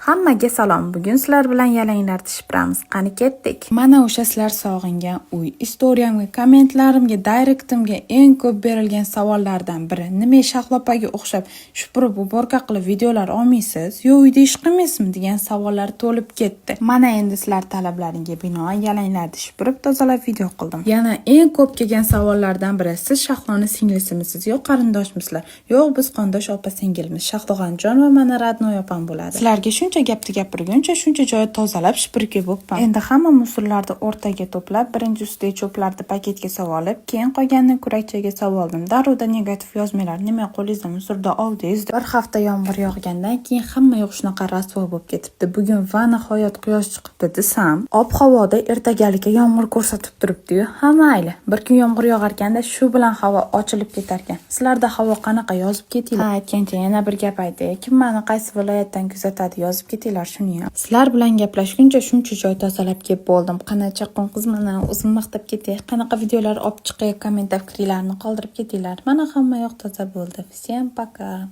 Hammaga salom. Bugun sizlar bilan yalanglarni shipiramiz. Qani, ketdik. Mana o'sha sizlar sog'ingan uy. Istoriyamga, kommentlarimga, directimga eng ko'p berilgan savollardan biri: "Nima, Shahlo opaga o'xshab shupurib, уборка qilib videolar olmaysiz? Yo uyda ish qilmaysizmi?" degan savollar to'lib ketdi. Mana endi sizlar talablaringga binoan yalanglarni shipirib, tozalab video qildim. Yana eng ko'p kelgan savollardan biri: "Siz Shahloni singlisimisiz, yo qarindoshmisizlar?" Yo'q, biz qondosh opa singilmiz. Shahloxonjon va mana родной opam bo'ladi. Sizlarga shuncha gapni gapirguncha shuncha joyi tozalab, shipirib bo'libman. Endi hamma мусор larni o'rtaga to'plab, birinchi ustidagi cho'plarni paketga solib, keyin qolganini kurakchaga soldim. Darrovda negativ yozmanglar. "Nima, qo'lingizda мусор da oldingiz?" Bir hafta yomg'ir yog'gandan keyin hamma yoq shunaqa rasvo bo'lib ketibdi. Bugun va nihoyat quyosh chiqibdi desam, ob-havoda ertagalikka yomg'ir ko'rsatib turibdi-yu. Ha, mayli. Bir kun yomg'ir yog'arkanda, shu bilan havo ochilib ketarkan. Sizlarda havo qanaqa, yozib ketinglar. Ha, aytgancha, yana bir gap aytay. Kim mani qaysi viloyatdan kuzatadi, yozib ketinglar shuni ham. Sizlar bilan gaplashguncha shuncha joy tozalab kelib bo'ldim. Qani, chaqqon qiz, mana o'zim maqtab ketay. Qanaqa videolar olib chiqay, kommentda fikringlarni qoldirib ketinglar. Mana, hamma yoq toza bo'ldi. Всем пока.